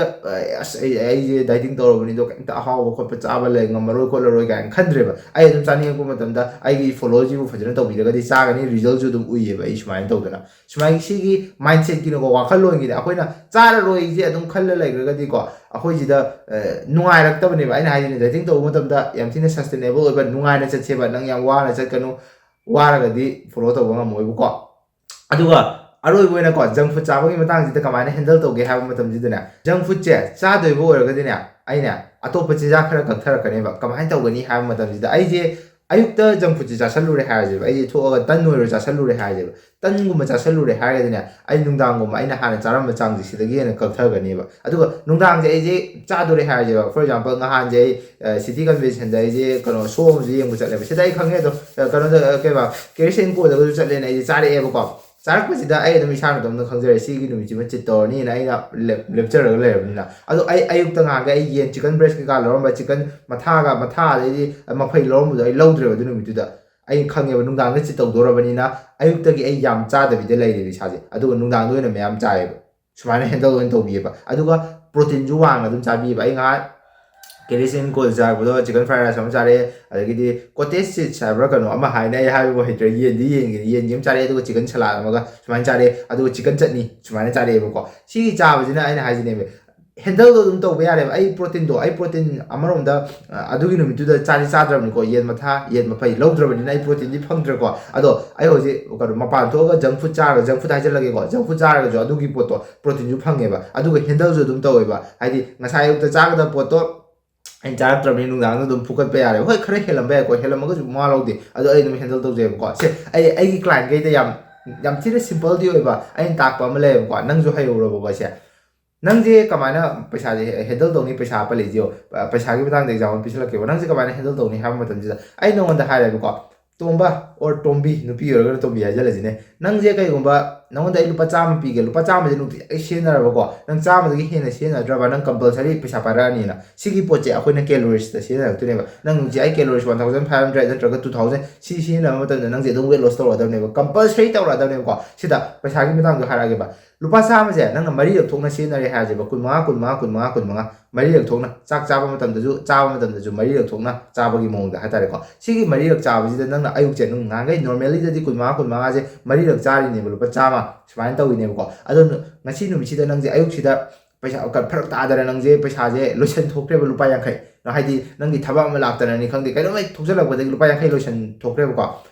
ꯑꯁ, ꯑꯩ, ꯑꯩꯁꯦ ꯗꯥꯏꯇꯤꯡ ꯇꯧꯔꯕꯅꯤꯗꯣ ꯀꯩꯝꯇ ꯑꯍꯥꯎꯕ ꯈꯣꯠꯄ ꯆꯥꯕ ꯂꯩ, ꯉꯝꯃꯔꯣꯏ ꯈꯣꯠꯂꯔꯣꯏ ꯀꯥꯏꯅ ꯈꯟꯗ꯭ꯔꯦꯕ꯫ ꯑꯩ ꯑꯗꯨꯝ ꯆꯥꯅꯤꯡꯉꯛꯄ ꯃꯇꯝꯗ ꯑꯩꯒꯤ ꯐꯣꯂꯣꯁꯤꯕꯨ ꯐꯖꯅ ꯇꯧꯕꯤꯔꯒꯗꯤ ꯆꯥꯒꯅꯤ, ꯔꯤꯖꯜꯁꯨ ꯑꯗꯨꯝ ꯎꯏꯌꯦꯕ ꯑꯩ ꯁꯨꯃꯥꯏꯅ ꯇꯧꯗꯅ꯫ ꯁꯨꯃꯥꯏꯅ ꯁꯤꯒꯤ ꯃꯥꯏꯟꯁꯦꯠꯀꯤꯅꯀꯣ, ꯋꯥꯈꯜꯂꯣꯟꯒꯤꯅꯦ, ꯑꯩꯈꯣꯏꯅ ꯆꯥꯔꯔꯣꯏꯁꯦ ꯑꯗꯨꯝ ꯈꯜꯂ ꯂꯩꯈ꯭ꯔꯒꯗꯤꯀꯣ, ꯑꯩꯈꯣꯏꯁꯤꯗ, ꯑ, ꯅꯨꯡꯉꯥꯏꯔꯛꯇꯕꯅꯦꯕ꯫ ꯑꯩꯅ ꯍꯥꯏꯁꯤꯅꯦ, ꯗꯥꯏꯇꯤꯡ ꯇꯧꯕ ꯃꯇꯝꯗ ꯌꯥꯝ ꯊꯤꯅ ꯁꯁꯇꯦꯅꯦꯕꯜ ꯑꯣꯏꯕ, ꯅꯨꯡꯉꯥꯏꯅ ꯆꯠꯁꯦꯕ꯫ ꯅꯪ ꯌꯥꯝ ꯋꯥꯅ ꯆꯠꯀꯅꯨ, ꯋꯥꯔꯒꯗꯤ ꯐꯣꯂꯣ ꯇꯧꯕ ꯉꯝꯃꯣꯏꯕꯀꯣ꯫ ꯑꯗꯨꯒ ꯑꯔꯣꯏꯕ ꯑꯣꯏꯅꯀꯣ, ꯖꯪ ꯐꯨꯗ ꯆꯥꯕꯒꯤ ꯃꯇꯥꯡꯁꯤꯗ ꯀꯃꯥꯏꯅ ꯍꯦꯟꯗꯜ ꯇꯧꯒꯦ ꯍꯥꯏꯕ ꯃꯇꯝꯁꯤꯗꯅꯦ, ꯖꯪ ꯐꯨꯗꯁꯦ ꯆꯥꯗꯣꯏꯕ ꯑꯣꯏꯔꯒꯗꯤꯅꯦ, ꯑꯩꯅ ꯑꯇꯣꯞꯄ ꯆꯤꯟꯖꯥꯛ ꯈꯔ ꯀꯛꯊꯔꯛꯀꯅꯦꯕ꯫ ꯀꯃꯥꯏꯅ ꯇꯧꯒꯅꯤ ꯍꯥꯏꯕ ꯃꯇꯝꯁꯤꯗ, ꯑꯩꯁꯦ ꯑꯌꯨꯛꯇ ꯖꯪ ꯐꯨꯗꯁꯦ ꯆꯥꯁꯜꯂꯨꯔꯦ ꯍꯥꯏꯔꯁꯦꯕ, ꯑꯩꯁꯦ ꯊꯣꯛꯑꯒ ꯇꯟ ꯑꯣꯏꯔꯣ ꯆꯥꯁꯜꯂꯨꯔꯦ ꯍꯥꯏꯔꯁꯦꯕ, ꯇꯟꯒꯨꯝꯕ ꯆꯥꯁꯜꯂꯨꯔꯦ ꯍꯥꯏꯔꯒꯗꯤꯅꯦ, ꯑꯩ ꯅꯨꯡꯗꯥꯡꯒꯨꯝꯕ ꯑꯩꯅ ꯍꯥꯟꯅ ꯆꯥꯔꯝꯕ ꯆꯥꯡꯁꯦ ꯁꯤꯗꯒꯤ ꯍꯦꯟꯅ ꯀꯛꯊꯒꯅꯦꯕ꯫ ꯑꯗꯨꯒ ꯅꯨꯡꯗꯥꯡꯁꯦ ꯑꯩꯁꯦ ꯆꯥꯗꯣꯔꯦ ꯍꯥꯏꯔꯁꯦꯕ, for example, ꯅꯍꯥꯟꯁꯦ ꯑꯩ ꯁꯤꯇꯤ ꯀꯟꯚꯦꯟꯁꯟꯗ ꯑꯩꯁꯦ ꯀꯩꯅꯣ ꯁꯣ ꯑꯃꯁꯨ ꯌꯦꯡꯕ ꯆꯠꯂꯦꯕ꯫ ꯁꯤꯗ ꯑꯩ ꯈꯪꯉꯦ ꯑꯗꯣ, ꯀꯩꯅꯣꯗ, ꯀꯩꯕ, ꯀꯦꯔꯤꯁ ꯑꯦꯟ ꯀꯣꯗꯒꯁꯨ ꯆꯠꯂꯦꯅ ꯑꯩꯁꯦ ꯆꯥꯔꯛꯑꯦꯕꯀꯣ꯫ ꯆꯥꯔꯛꯄꯁꯤꯗ ꯑꯩ ꯑꯗꯨꯝ ꯏꯁꯥꯅ ꯑꯗꯨꯝ ꯈꯪꯖꯔꯦ, ꯁꯤꯒꯤ ꯅꯨꯃꯤꯠꯁꯤꯃ ꯆꯤꯠ ꯇꯧꯔꯅꯤꯅ ꯑꯩꯅ ꯂꯦꯞ- ꯂꯦꯞꯆꯔꯒ ꯂꯩꯔꯕꯅꯤꯅ꯫ ꯑꯗꯣ ꯑꯩ ꯑꯌꯨꯛꯇ ꯉꯥꯡꯒꯦ, ꯑꯩ ꯌꯦꯟ, ꯆꯤꯀꯟ ꯕ꯭ꯔꯦꯁ ꯀꯩꯀꯥ ꯂꯧꯔꯝꯕ, ꯆꯤꯀꯟ ꯃꯊꯥꯒ, ꯃꯊꯥ ꯑꯗꯩꯗꯤ ꯃꯐꯩ ꯂꯧꯔꯝꯕꯗꯣ ꯑꯩ ꯂꯧꯗ꯭ꯔꯦꯕ ꯑꯗꯨ ꯅꯨꯃꯤꯠꯇꯨꯗ꯫ ꯑꯩ ꯈꯪꯉꯦꯕ ꯅꯨꯡꯗꯥꯡꯗ ꯆꯤꯠ ꯇꯧꯗꯧꯔꯕꯅꯤꯅ, ꯑꯌꯨꯛꯇꯒꯤ ꯑꯩ ꯌꯥꯝ ꯆꯥꯗꯕꯤꯗ ꯂꯩꯔꯦꯕ ꯏꯁꯥꯁꯦ, ꯑꯗꯨꯒ ꯅꯨꯡꯗꯥꯡꯗ ꯑꯣꯏꯅ ꯃꯌꯥꯝ ꯆꯥꯏꯌꯦꯕ꯫ ꯁꯨꯃꯥꯏꯅ ꯍꯦꯟꯗꯜ ꯑꯣꯏꯅ ꯇꯧꯕꯤꯑꯕ꯫ ꯑꯗꯨꯒ ꯄ꯭ꯔꯣꯇꯤꯟꯁꯨ ꯋꯥꯡꯅ ꯑꯗꯨꯝ ꯆꯥꯕꯤꯑꯕ꯫ ꯑꯩ ꯉꯥꯏꯍꯥꯛ ꯀꯦꯔꯤꯁ ꯑꯦꯟ ꯀꯣꯗ ꯆꯥꯔꯛꯄꯗꯣ ꯆꯤꯀꯟ ꯐ꯭ꯔꯥꯏ ꯔꯥꯏꯁ ꯑꯃ ꯆꯥꯔꯦ, ꯑꯗꯒꯤꯗꯤ ꯀꯣꯇꯦꯖ ꯆꯤꯠꯁ ꯍꯥꯏꯕ꯭ꯔꯥ ꯀꯩꯅꯣ ꯑꯃ ꯍꯥꯏꯅ, ꯑꯩ ꯍꯥꯏꯕꯕꯨ ꯍꯩꯇ꯭ꯔꯦ, ꯌꯦꯟꯗꯤ ꯌꯦꯟꯒꯤ ꯌꯦꯟꯒꯤ ꯑꯃ ꯆꯥꯔꯦ, ꯑꯗꯨꯒ ꯆꯤꯀꯟ ꯁꯂꯥꯗ ꯑꯃꯒ ꯁꯨꯃꯥꯏꯅ ꯆꯥꯔꯦ, ꯑꯗꯨꯒ ꯆꯤꯀꯟ ꯆꯠꯅꯤ ꯁꯨꯃꯥꯏꯅ ꯆꯥꯔꯛꯑꯦꯕꯀꯣ꯫ ꯁꯤꯒꯤ ꯆꯥꯕꯁꯤꯅ ꯑꯩꯅ ꯍꯥꯏꯁꯤꯅꯦꯕ, ꯍꯦꯟꯗꯜꯗꯣ ꯑꯗꯨꯝ ꯇꯧꯕ ꯌꯥꯔꯦꯕ꯫ ꯑꯩ ꯄ꯭ꯔꯣꯇꯤꯟꯗꯣ, ꯑꯩ ꯄ꯭ꯔꯣꯇꯤꯟ ꯑꯃꯔꯣꯝꯗ, ꯑ, ꯑꯗꯨꯒꯤ ꯅꯨꯃꯤꯠꯇꯨꯗ ꯆꯥꯗꯤ ꯆꯥꯗ꯭ꯔꯕꯅꯤꯀꯣ, ꯌꯦꯟ ꯃꯊꯥ, ꯌꯦꯟ ꯃꯐꯩ ꯂꯧꯗ꯭ꯔꯕꯅꯤꯅ ꯑꯩ ꯄ꯭ꯔꯣꯇꯤꯟꯗꯤ ꯐꯪꯗ꯭ꯔꯦꯀꯣ꯫ ꯑꯗꯣ ꯑꯩ ꯍꯧꯖꯤꯛ ꯀꯩꯅꯣ ꯃꯄꯥꯟ ꯊꯣꯛꯑꯒ ꯖꯪ ꯐꯨꯗ ꯆꯥꯔꯒ, ꯖꯪ ꯐꯨꯗ ꯍꯥꯏꯖꯜꯂꯒꯦꯀꯣ, ꯖꯪ ꯐꯨꯗ ꯆꯥꯔꯒꯁꯨ ꯑꯗꯨꯒꯤ ꯄꯣꯠꯇꯣ ꯄ꯭ꯔꯣꯇꯤꯟꯁꯨ ꯐꯪꯉꯦꯕ, ꯑꯗꯨꯒ ꯍꯦꯟꯗꯜꯁꯨ ꯑꯗꯨꯝ ꯇꯧꯋꯦꯕ꯫ ꯍꯥꯏꯗꯤ ꯉꯁꯥꯏ ꯑꯌꯨꯛꯇ ꯆꯥꯒꯗꯕ ꯄꯣꯠꯇꯣ ꯑꯩꯅ ꯆꯥꯔꯛꯇ꯭ꯔꯕꯅꯤ, ꯅꯨꯡꯗꯥꯡꯗ ꯑꯗꯨꯝ ꯐꯨꯀꯠꯄ ꯌꯥꯔꯦꯕ꯫ ꯍꯣꯏ, ꯈꯔ ꯍꯦꯜꯂꯝꯕ ꯌꯥꯏꯀꯣ, ꯍꯦꯜꯂꯝꯃꯒꯁꯨ ꯃꯋꯥ ꯂꯧꯗꯦ, ꯑꯗꯣ ꯑꯩ ꯑꯗꯨꯝ ꯍꯦꯟꯗꯜ ꯇꯧꯖꯩꯕꯀꯣ꯫ ꯁꯦ, ꯑꯩ ꯑꯩꯒꯤ ꯀ꯭ꯂꯥꯏꯟꯈꯩꯗ ꯌꯥꯝ, ꯌꯥꯝ ꯊꯤꯅ ꯁꯤꯝꯄꯜꯗꯤ ꯑꯣꯏꯕ ꯑꯩꯅ ꯇꯥꯛꯄ ꯑꯃ ꯂꯩꯌꯦꯕꯀꯣ, ꯅꯪꯁꯨ ꯍꯩꯍꯧꯔꯕꯀꯣ꯫ ꯁꯦ, ꯅꯪꯁꯦ ꯀꯃꯥꯏꯅ ꯄꯩꯁꯥꯁꯦ ꯍꯦꯟꯗꯜ ꯇꯧꯅꯤ? ꯄꯩꯁꯥ ꯄꯜꯂꯛꯏꯁꯤꯌꯣ, ꯄꯩꯁꯥꯒꯤ ꯃꯇꯥꯡꯗ ꯑꯦꯛꯖꯥꯝꯄꯜ ꯄꯤꯁꯜꯂꯛꯀꯦꯕ꯫ ꯅꯪꯁꯦ ꯀꯃꯥꯏꯅ ꯍꯦꯟꯗꯜ ꯇꯧꯅꯤ ꯍꯥꯏꯕ ꯃꯇꯝꯁꯤꯗ, ꯑꯩ ꯅꯉꯣꯟꯗ ꯍꯥꯏꯔꯦꯕꯀꯣ, ꯇꯣꯝꯕ or ꯇꯣꯝꯕꯤ, ꯅꯨꯄꯤ ꯑꯣꯏꯔꯒꯅ ꯇꯣꯝꯕꯤ ꯍꯥꯏꯖꯜꯂꯁꯤꯅꯦ꯫ ꯅꯪꯁꯦ ꯀꯩꯒꯨꯝꯕ ꯅꯉꯣꯟꯗ ꯑꯩ ꯂꯨꯄꯥ ꯆꯥꯝꯃ ꯄꯤꯒꯦ, ꯂꯨꯄꯥ ꯆꯥꯝꯃꯁꯦ ꯅꯨꯡꯇꯤꯖꯥꯏꯒꯤ ꯁꯤꯖꯤꯟꯅꯔꯕꯀꯣ, ꯅꯪ ꯆꯥꯝꯃꯗꯒꯤ ꯍꯦꯟꯅ ꯁꯤꯖꯤꯟꯅꯗ꯭ꯔꯕ, ꯅꯪ ꯀꯝꯄꯜꯁꯔꯤ ꯄꯩꯁꯥ ꯄꯥꯏꯔꯛꯑꯅꯤꯅ꯫ ꯁꯤꯒꯤ ꯄꯣꯠꯁꯦ ꯑꯩꯈꯣꯏꯅ ꯀꯦꯂꯣꯔꯤꯁꯇ ꯁꯤꯖꯤꯟꯅꯔꯛꯇꯣꯏꯅꯦꯕ꯫ ꯅꯪ ꯅꯨꯡꯇꯤꯖꯥꯏ calories one thousand five hundred ꯅꯠꯇ꯭ꯔꯒ two thousand ꯁꯤ ꯁꯤꯖꯤꯟꯅꯕ ꯃꯇꯝꯗ ꯅꯪꯁꯦ ꯑꯗꯨꯝ weight loss ꯇꯧꯔꯛꯑꯗꯕꯅꯦꯕ, ꯀꯝꯄꯜꯁꯔꯤ ꯇꯧꯔꯛꯑꯗꯕꯅꯦꯕꯀꯣ꯫ ꯁꯤꯗ ꯄꯩꯁꯥꯒꯤ ꯃꯇꯥꯡꯗꯣ ꯍꯥꯏꯔꯛꯑꯒꯦꯕ꯫ ꯂꯨꯄꯥ ꯆꯥꯝꯃꯁꯦ ꯅꯪꯅ ꯃꯔꯤꯔꯛ ꯊꯣꯛꯅ ꯁꯤꯖꯤꯟꯅꯔꯦ ꯍꯥꯏꯔꯁꯦꯕ, ꯀꯨꯟꯃꯉꯥ, ꯀꯨꯟꯃꯉꯥ, ꯀꯨꯟꯃꯉꯥ, ꯀꯨꯟꯃꯉꯥ, ꯃꯔꯤꯔꯛ ꯊꯣꯛꯅ, ꯆꯥꯛ ꯆꯥꯕ ꯃꯇꯝꯗꯁꯨ, ꯆꯥꯕ ꯃꯇꯝꯗꯁꯨ ꯃꯔꯤꯔꯛ ꯊꯣꯛꯅ ꯆꯥꯕꯒꯤ ꯃꯑꯣꯡꯗ ꯍꯥꯏꯇꯥꯔꯦꯀꯣ꯫ ꯁꯤꯒꯤ ꯃꯔꯤꯔꯛ ꯆꯥꯕꯁꯤꯗ ꯅꯪꯅ ꯑꯌꯨꯛꯁꯦ, ꯅꯪ ꯅꯍꯥꯟꯈꯩ normally ꯗꯗꯤ ꯀꯨꯟꯃꯉꯥ, ꯀꯨꯟꯃꯉꯥꯁꯦ ꯃꯔꯤꯔꯛ ꯆꯥꯔꯤꯅꯦꯕ, ꯂꯨꯄꯥ ꯆꯥꯝꯃ ꯁꯨꯃꯥꯏꯅ ꯇꯧꯔꯤꯅꯦꯕꯀꯣ꯫ ꯑꯗꯣ ꯉꯁꯤ ꯅꯨꯃꯤꯠꯁꯤꯗ ꯅꯪꯁꯦ ꯑꯌꯨꯛꯁꯤꯗ ꯄꯩꯁꯥ ꯀ-, ꯐꯔꯛ ꯇꯥꯗꯅ ꯅꯪꯁꯦ ꯄꯩꯁꯥꯁꯦ ꯂꯣꯏꯁꯟ ꯊꯣꯛꯈ꯭ꯔꯦꯕ, ꯂꯨꯄꯥ ꯌꯥꯡꯈꯩ꯫ ꯍꯥꯏꯗꯤ ꯅꯪꯒꯤ ꯊꯕꯛ ꯑꯃ ꯂꯥꯛꯇꯅꯅꯤ ꯈꯪꯗꯦ, ꯀꯩꯅꯣꯝ ꯍꯦꯛ ꯊꯣꯛꯆꯜꯂꯛꯄꯗꯒꯤ ꯂꯨꯄꯥ ꯌꯥꯡꯈꯩ ꯂꯣꯏꯁꯟ ꯊꯣꯛꯈ꯭ꯔꯦꯕꯀꯣ꯫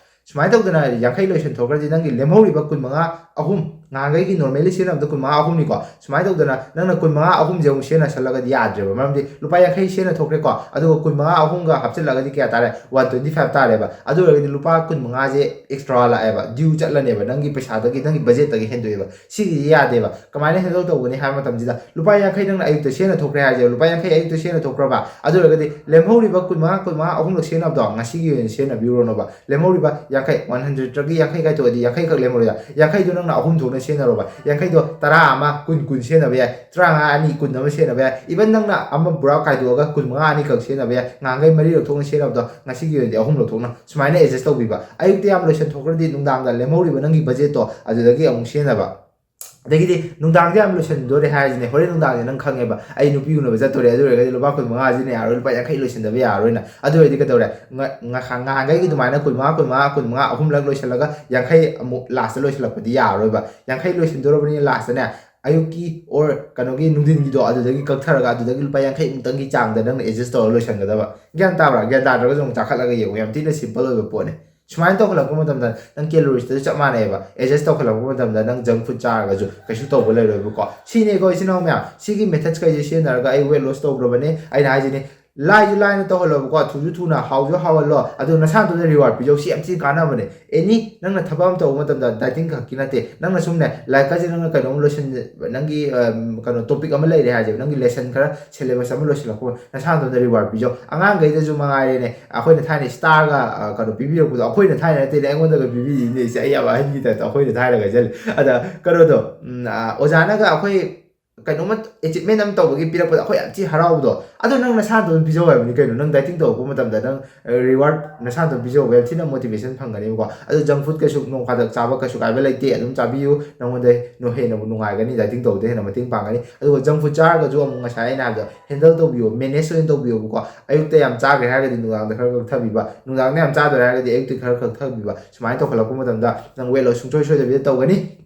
ꯁꯨꯃꯥꯏꯅ ꯇꯧꯗꯅ ꯌꯥꯡꯈꯩ ꯂꯣꯏꯁꯟ ꯊꯣꯛꯈ꯭ꯔꯗꯤ ꯅꯪꯒꯤ ꯂꯦꯝꯍꯧꯔꯤꯕ ꯀꯨꯟꯃꯉꯥ, ꯑꯍꯨꯝ, ꯉꯍꯥꯟꯈꯩꯒꯤ normally ꯁꯤꯖꯤꯟꯅꯕꯗ ꯀꯨꯟ ꯃꯉꯥ ꯑꯍꯨꯝꯅꯤꯀꯣ꯫ ꯁꯨꯃꯥꯏꯅ ꯇꯧꯗꯅ ꯅꯪꯅ ꯀꯨꯟ ꯃꯉꯥ ꯑꯍꯨꯝꯁꯦ ꯑꯃꯨꯛ ꯁꯤꯖꯤꯟꯅꯁꯜꯂꯒꯗꯤ ꯌꯥꯗ꯭ꯔꯦꯕ꯫ ꯃꯔꯝꯗꯤ ꯂꯨꯄꯥ ꯌꯥꯡꯈꯩ ꯁꯤꯖꯤꯟꯅ ꯊꯣꯛꯈ꯭ꯔꯦꯀꯣ, ꯑꯗꯨꯒ ꯀꯨꯟ ꯃꯉꯥ ꯑꯍꯨꯝꯒ ꯍꯥꯞꯆꯤꯜꯂꯒꯗꯤ ꯀꯌꯥ ꯇꯥꯔꯦ? One twenty five ꯇꯥꯔꯦꯕ꯫ ꯑꯗꯨ ꯑꯣꯏꯔꯒꯗꯤ ꯂꯨꯄꯥ ꯀꯨꯟ ꯃꯉꯥꯁꯦ extra ꯂꯥꯛꯑꯦꯕ, due ꯆꯠꯂꯅꯦꯕ, ꯅꯪꯒꯤ ꯄꯩꯁꯥꯗꯒꯤ, ꯅꯪꯒꯤ budgetꯇꯒꯤ ꯍꯦꯟꯗꯣꯛꯑꯦꯕ꯫ ꯁꯤꯒꯤꯗꯤ ꯌꯥꯗꯦꯕ꯫ ꯀꯃꯥꯏꯅ handle ꯇꯧꯒꯅꯤ ꯍꯥꯏꯕ ꯃꯇꯝꯁꯤꯗ, ꯂꯨꯄꯥ ꯌꯥꯡꯈꯩ ꯅꯪꯅ ꯑꯌꯨꯛꯇ ꯁꯤꯖꯤꯟꯅ ꯊꯣꯛꯈ꯭ꯔꯦ ꯍꯥꯏꯁꯦ, ꯂꯨꯄꯥ ꯌꯥꯡꯈꯩ ꯑꯌꯨꯛꯇ ꯁꯤꯖꯤꯟꯅ ꯊꯣꯛꯈ꯭ꯔꯕ, ꯑꯗꯨ ꯑꯣꯏꯔꯒꯗꯤ ꯂꯦꯝꯍꯧꯔꯤꯕ ꯀꯨꯟ ꯃꯉꯥ, ꯀꯨꯟ ꯃꯉꯥ ꯑꯍꯨꯝꯂꯛ ꯁꯤꯖꯤꯟꯅꯕꯗꯣ ꯉꯁꯤꯒꯤ ꯑꯣꯏꯅ ꯁꯤꯖꯤꯟꯅꯕꯤꯔꯨꯔꯅꯣꯕ꯫ ꯂꯦꯝꯍꯧꯔꯤꯕ ꯌꯥꯡꯈꯩ, one hundredꯇꯒꯤ ꯌꯥꯡꯈꯩ ꯀꯥꯏꯊꯣꯛꯑꯗꯤ ꯌꯥꯡꯈꯩ ꯈꯛ ꯂꯦꯝꯍꯧꯔꯤꯗ, ꯌꯥꯡꯈꯩꯗꯣ ꯅꯪꯅ ꯑꯍꯨꯝ ꯊꯣꯛꯅ ꯁꯤꯖꯤꯟꯅꯔꯣꯕ꯫ ꯌꯥꯡꯈꯩꯗꯣ ꯇꯔꯥ ꯑꯃ, ꯀꯨꯟ, ꯀꯨꯟ ꯁꯤꯖꯤꯟꯅꯕ ꯌꯥꯏ, ꯇꯔꯥꯃꯉꯥ ꯑꯅꯤ, ꯀꯨꯟ ꯑꯃ ꯁꯤꯖꯤꯟꯅꯕ ꯌꯥꯏ꯫ Even ꯅꯪꯅ ꯑꯃ ꯄꯨꯔꯥ ꯀꯥꯏꯗꯣꯛꯑꯒ ꯀꯨꯟ ꯃꯉꯥ ꯑꯅꯤꯈꯛ ꯁꯤꯖꯤꯟꯅꯕ ꯌꯥꯏ꯫ ꯉꯍꯥꯟꯈꯩ ꯃꯔꯤꯔꯛ ꯊꯣꯛꯅ ꯁꯤꯖꯤꯟꯅꯕꯗꯣ ꯉꯁꯤꯒꯤ ꯑꯣꯏꯅꯗꯤ ꯑꯍꯨꯝꯂꯛ ꯊꯣꯛꯅ ꯁꯨꯃꯥꯏꯅ adjust ꯇꯧꯕꯤꯕ꯫ ꯑꯌꯨꯛꯇ ꯌꯥꯝ ꯂꯣꯏꯁꯟꯊꯣꯛꯈ꯭ꯔꯗꯤ ꯅꯨꯡꯗꯥꯡꯗ ꯂꯦꯝꯍꯧꯔꯤꯕ ꯅꯪꯒꯤ budgetꯇꯣ ꯑꯗꯨꯗꯒꯤ ꯑꯃꯨꯛ ꯁꯤꯖꯤꯟꯅꯕ꯫ ꯑꯗꯒꯤꯗꯤ ꯅꯨꯡꯗꯥꯡꯗ ꯌꯥꯝ ꯂꯣꯏꯁꯤꯟꯗꯣꯔꯦ ꯍꯥꯏꯔꯤꯁꯤꯅꯦ, ꯍꯣꯔꯦꯟ ꯅꯨꯡꯗꯥꯡꯁꯦ ꯅꯪ ꯈꯪꯉꯦꯕ, "ꯑꯩ ꯅꯨꯄꯤ ꯎꯅꯕ ꯆꯠꯇꯣꯔꯦ, ꯑꯗꯨ ꯑꯣꯏꯔꯒꯗꯤ ꯂꯨꯄꯥ ꯀꯨꯟ ꯃꯉꯥꯁꯤꯅ ꯌꯥꯔꯣꯏ, ꯂꯨꯄꯥ ꯌꯥꯡꯈꯩ ꯂꯣꯏꯁꯤꯟꯗꯕ ꯌꯥꯔꯣꯏꯅ"꯫ ꯑꯗꯨ ꯑꯣꯏꯔꯗꯤ ꯀꯩꯗꯧꯔꯦ? ꯉ-, ꯉꯍꯥꯟ-, ꯉꯍꯥꯟꯈꯩꯒꯤ ꯑꯗꯨꯃꯥꯏꯅ ꯀꯨꯟ ꯃꯉꯥ, ꯀꯨꯟ ꯃꯉꯥ, ꯀꯨꯟ ꯃꯉꯥ ꯑꯍꯨꯝꯂꯛ ꯂꯣꯏꯁꯤꯜꯂꯒ ꯌꯥꯡꯈꯩ ꯑꯃꯨꯛ lastꯇ ꯂꯣꯏꯁꯤꯜꯂꯛꯄꯗꯤ ꯌꯥꯔꯔꯣꯏꯕ꯫ ꯌꯥꯡꯈꯩ ꯂꯣꯏꯁꯤꯟꯗꯣꯔꯕꯅꯤꯅ lastꯇꯅꯦ, ꯑꯌꯨꯛꯀꯤ or ꯀꯩꯅꯣꯒꯤ ꯅꯨꯡꯊꯤꯟꯒꯤꯗꯣ, ꯑꯗꯨꯗꯒꯤ ꯀꯛꯊꯔꯒ ꯑꯗꯨꯗꯒꯤ ꯂꯨꯄꯥ ꯌꯥꯡꯈꯩ ꯃꯨꯛꯇꯪꯒꯤ ꯆꯥꯡꯗ ꯅꯪꯅ adjust ꯇꯧꯔꯒ ꯂꯣꯏꯁꯤꯟꯒꯗꯕ꯫ ꯒ꯭ꯌꯥꯟ ꯇꯥꯕ꯭ꯔꯥ? ꯒ꯭ꯌꯥꯟ ꯇꯥꯗ꯭ꯔꯒꯁꯨ ꯑꯃꯨꯛ ꯆꯥꯈꯠꯂꯒ ꯌꯦꯡꯉꯨ, ꯌꯥꯝ ꯊꯤꯅ simple ꯑꯣꯏꯕ ꯄꯣꯠꯅꯦ꯫ ꯁꯨꯃꯥꯏꯅ ꯇꯧꯈꯠꯂꯛꯄ ꯃꯇꯝꯗ ꯅꯪ calories ꯇꯁꯨ ꯆꯞ ꯃꯥꯟꯅꯩꯑꯕ꯫ Adjust ꯇꯧꯈꯠꯂꯛꯄ ꯃꯇꯝꯗ ꯅꯪ junk food ꯆꯥꯔꯒꯁꯨ ꯀꯩꯁꯨ ꯇꯧꯕ ꯂꯩꯔꯣꯏꯕꯀꯣ꯫ ꯁꯤꯅꯦꯀꯣ, ꯏꯆꯤꯟ ꯏꯅꯥꯎ ꯃꯌꯥꯝ, ꯁꯤꯒꯤ methods ꯈꯩꯁꯦ ꯁꯤꯖꯤꯟꯅꯔꯒ ꯑꯩ weight loss ꯇꯧꯈ꯭ꯔꯕꯅꯦ꯫ ꯑꯩꯅ ꯍꯥꯏꯁꯤꯅꯤ, ꯂꯥꯏꯁꯨ ꯂꯥꯏꯅ ꯇꯧꯍꯜꯂꯣꯕꯀꯣ, ꯊꯨꯁꯨ ꯊꯨꯅ, ꯍꯥꯎꯁꯨ ꯍꯥꯎꯍꯜꯂꯣ, ꯑꯗꯨ ꯅꯁꯥ ꯅꯇꯣꯝꯇ reward ꯄꯤꯖꯧ꯫ ꯁꯤ ꯌꯥꯝ ꯊꯤꯅ ꯀꯥꯟꯅꯕꯅꯦ꯫ Any ꯅꯪꯅ ꯊꯕꯛ ꯑꯃ ꯇꯧꯕ ꯃꯇꯝꯗ, dieting ꯈꯛꯀꯤ ꯅꯠꯇꯦ, ꯅꯪꯅ ꯁꯨꯝꯅꯦ, ꯂꯥꯏꯔꯤꯛꯀꯁꯦ ꯅꯪꯅ ꯀꯩꯅꯣꯝ ꯂꯣꯏꯁꯤꯟ, ꯅꯪꯒꯤ, ꯑꯝ, ꯀꯩꯅꯣ topic ꯑꯃ ꯂꯩꯔꯦ ꯍꯥꯏꯁꯦꯕ, ꯅꯪꯒꯤ lesson ꯈꯔ syllabus ꯑꯃ ꯂꯣꯏꯁꯤꯜꯂꯛꯄ, ꯅꯁꯥ ꯅꯇꯣꯝꯇ reward ꯄꯤꯖꯧ꯫ ꯑꯉꯥꯡꯈꯩꯗꯁꯨ ꯃꯉꯥꯏꯔꯦꯅꯦ, ꯑꯩꯈꯣꯏꯅ ꯊꯥꯏꯅ starꯒ, ꯑ, ꯀꯩꯅꯣ ꯄꯤꯕꯤꯔꯛꯄꯗꯣ, ꯑꯩꯈꯣꯏꯅ ꯊꯥꯏꯅ ꯅꯠꯇꯦꯅꯦ, ꯑꯩꯉꯣꯟꯗꯒ ꯄꯤꯕꯤꯔꯤꯅꯦ꯫ ꯑꯩꯁꯦ ꯑꯩ ꯌꯥꯝ ꯑꯍꯟꯒꯤ typeꯇ ꯑꯩꯈꯣꯏꯅ ꯊꯥꯏꯅꯒ ꯍꯥꯏꯖꯜꯂꯦ꯫ ꯑꯗ ꯀꯩꯅꯣꯗꯣ, ꯎꯝ, ꯑ, ꯑꯣꯖꯥꯅꯒ ꯑꯩꯈꯣꯏ ꯀꯩꯅꯣꯝꯃ achievement ꯑꯃ ꯇꯧꯕꯒꯤ ꯄꯤꯔꯛꯄꯗ ꯑꯩꯈꯣꯏ ꯌꯥꯝ ꯊꯤ ꯍꯔꯥꯎꯕꯗꯣ, ꯑꯗꯣ ꯅꯪ ꯅꯁꯥ ꯅꯇꯣꯝ ꯄꯤꯖꯧ ꯍꯥꯏꯕꯅꯤ ꯀꯩꯅꯣ꯫ ꯅꯪ dieting ꯇꯧꯔꯛꯄ ꯃꯇꯝꯗ ꯅꯪ, ꯑ, reward ꯅꯁꯥ ꯅꯇꯣꯝ ꯄꯤꯖꯧ, ꯌꯥꯝ ꯊꯤꯅ motivation ꯐꯪꯒꯅꯦꯕꯀꯣ꯫ ꯑꯗꯨ junk food ꯀꯩꯁꯨ ꯅꯣꯡ ꯐꯥꯗꯣꯛ ꯆꯥꯕ ꯀꯩꯁꯨ ꯀꯥꯏꯕ ꯂꯩꯇꯦ, ꯑꯗꯨꯝ ꯆꯥꯕꯤꯌꯨ, ꯅꯪꯉꯣꯟꯗ ꯅꯣ-, ꯍꯦꯟꯅꯕꯨ ꯅꯨꯡꯉꯥꯏꯒꯅꯤ, dieting ꯇꯧꯕꯗ ꯍꯦꯟꯅ ꯃꯇꯦꯡ ꯄꯥꯡꯒꯅꯤ꯫ ꯑꯗꯨꯒ junk food ꯆꯥꯔꯒꯁꯨ ꯑꯃꯨꯛ ꯉꯁꯥꯏ ꯑꯩꯅ ꯍꯥꯏꯕꯗꯣ handle ꯇꯧꯕꯤꯌꯣ, manage ꯑꯣꯏꯅ ꯇꯧꯕꯤꯌꯣꯕꯀꯣ꯫ ꯑꯌꯨꯛꯇ ꯌꯥꯝ ꯆꯥꯈ꯭ꯔꯦ ꯍꯥꯏꯔꯒꯗꯤ ꯅꯨꯡꯗꯥꯡꯗ ꯈꯔ ꯀꯛꯊꯕꯤꯕ, ꯅꯨꯡꯗꯥꯡꯗ ꯌꯥꯝ ꯆꯥꯗꯣꯔꯦ ꯍꯥꯏꯔꯒꯗꯤ ꯑꯌꯨꯛꯇ ꯈꯔ ꯀꯛꯊꯕꯤꯕ꯫ ꯁꯨꯃꯥꯏꯅ ꯇꯧꯈꯠꯂꯛꯄ ꯃꯇꯝꯗ ꯅꯪ weight loss ꯁꯨꯡꯁꯣꯏ ꯁꯣꯏꯗꯕꯤꯗ ꯇꯧꯒꯅꯤ꯫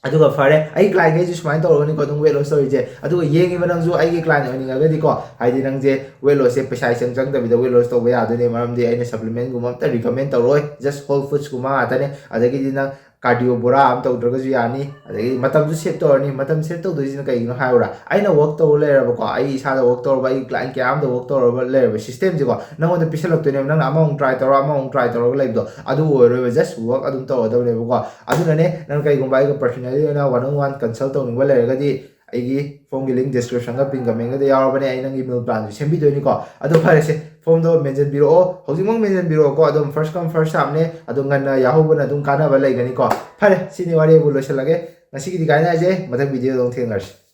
ꯑꯗꯨꯒ ꯐꯔꯦ, ꯑꯩ clientꯈꯩꯁꯨ ꯁꯨꯃꯥꯏꯅ ꯇꯧꯔꯒꯅꯤꯀꯣ ꯑꯗꯨꯝ weight loss ꯇꯧꯔꯤꯁꯦ꯫ ꯑꯗꯨꯒ ꯌꯦꯡꯉꯤꯕ ꯅꯪꯁꯨ ꯑꯩꯒꯤ client ꯑꯣꯏꯅꯤꯡꯉꯒꯗꯤꯀꯣ, ꯍꯥꯏꯗꯤ ꯅꯪꯁꯦ weight lossꯁꯦ ꯄꯩꯁꯥ ꯏꯆꯪ ꯆꯪꯗꯕꯤꯗ weight loss ꯇꯧꯕ ꯌꯥꯗꯣꯏꯅꯦ, ꯃꯔꯝꯗꯤ ꯑꯩꯅ supplementꯒꯨꯝꯕ ꯑꯝꯇ recommend ꯇꯧꯔꯣꯏ, just whole foodsꯀꯨꯝꯕ ꯉꯥꯛꯇꯅꯦ꯫ ꯑꯗꯒꯤꯗꯤ ꯅꯪ ꯀꯥꯔꯗꯤꯑꯣ ꯕꯣꯔꯥ ꯑꯃ ꯇꯧꯗ꯭ꯔꯒꯁꯨ ꯌꯥꯅꯤ꯫ ꯑꯗꯒꯤ ꯃꯇꯝꯁꯨ ꯁꯦꯞ ꯇꯧꯔꯅꯤ꯫ ꯃꯇꯝ ꯁꯦꯞ ꯇꯧꯗꯣꯏꯁꯤꯅ ꯀꯩꯒꯤꯅꯣ ꯍꯥꯏꯔꯨꯔꯥ, ꯑꯩꯅ ꯋꯥꯛ ꯇꯧꯔ ꯂꯩꯔꯕꯀꯣ, ꯑꯩ ꯏꯁꯥꯗ ꯋꯥꯛ ꯇꯧꯔꯕ, ꯑꯩ ꯀ꯭ꯂꯥꯏꯟ ꯀꯌꯥ ꯑꯃꯗ ꯋꯥꯛ ꯇꯧꯔꯕ ꯂꯩꯔꯕ ꯁꯤꯁꯇꯦꯝꯁꯦꯀꯣ ꯅꯪꯉꯣꯟꯗ ꯄꯤꯁꯜꯂꯛꯇꯣꯏꯅꯦꯕ꯫ ꯅꯪꯅ ꯑꯃꯃꯨꯛ ꯇ꯭ꯔꯥꯏ ꯇꯧꯔ, ꯑꯃꯃꯨꯛ ꯇ꯭ꯔꯥꯏ ꯇꯧꯔꯒ ꯂꯩꯕꯗꯣ ꯑꯗꯨ ꯑꯣꯏꯔꯣꯏꯕ꯫ ꯖꯁ ꯋꯥꯛ ꯑꯗꯨꯝ ꯇꯧꯔꯗꯕꯅꯦꯕꯀꯣ꯫ ꯑꯗꯨꯅꯅꯦ, ꯅꯪ ꯀꯩꯒꯨꯝꯕ ꯑꯩꯒ ꯄꯔꯁꯅꯦꯜꯂꯤ ꯑꯣꯏꯅ ꯋꯥꯟ ꯑꯣꯟ ꯋꯥꯟ ꯀꯟꯁꯜ ꯇꯧꯅꯤꯡꯕ ꯂꯩꯔꯒꯗꯤ, ꯑꯩꯒꯤ ꯐꯣꯝꯒꯤ ꯂꯤꯡ ꯗꯤꯁꯀ꯭ꯔꯤꯞꯁꯟꯒ ꯄꯤꯟ ꯀꯃꯦꯟꯒꯗ ꯌꯥꯎꯔꯕꯅꯦ꯫ ꯑꯩ ꯅꯪꯒꯤ ꯃꯤꯜ ꯄ꯭ꯂꯥꯟꯁꯨ ꯁꯦꯝꯕꯤꯗꯣꯏꯅꯤꯀꯣ꯫ ꯑꯗꯣ ꯐꯔꯦꯁꯦ, ꯐꯣꯝꯗꯣ ꯃꯦꯟꯁꯤꯟꯕꯤꯔꯛꯑꯣ꯫ ꯍꯧꯖꯤꯛꯃꯛ ꯃꯦꯟꯁꯤꯟꯕꯤꯔꯛꯑꯣꯀꯣ꯫ ꯑꯗꯨꯝ ꯐꯥꯔꯁ ꯀꯝ ꯐꯥꯔꯁ ꯁꯥꯔꯞꯅꯦ꯫ ꯑꯗꯣ ꯉꯟꯅ ꯌꯥꯎꯍꯧꯕꯅ ꯑꯗꯨꯝ ꯀꯥꯟꯅꯕ ꯂꯩꯒꯅꯤꯀꯣ꯫ ꯐꯔꯦ, ꯁꯤꯅꯤ ꯋꯥꯔꯤꯕꯨ ꯂꯣꯏꯁꯤꯜꯂꯒꯦ꯫ ꯉꯁꯤꯒꯤꯗꯤ ꯀꯥꯏꯅꯔꯁꯦ꯫ ꯃꯊꯪ ꯚꯤꯗꯤꯑꯣꯗ ꯑꯃꯨꯛ ꯊꯦꯡꯅꯔꯁꯤ꯫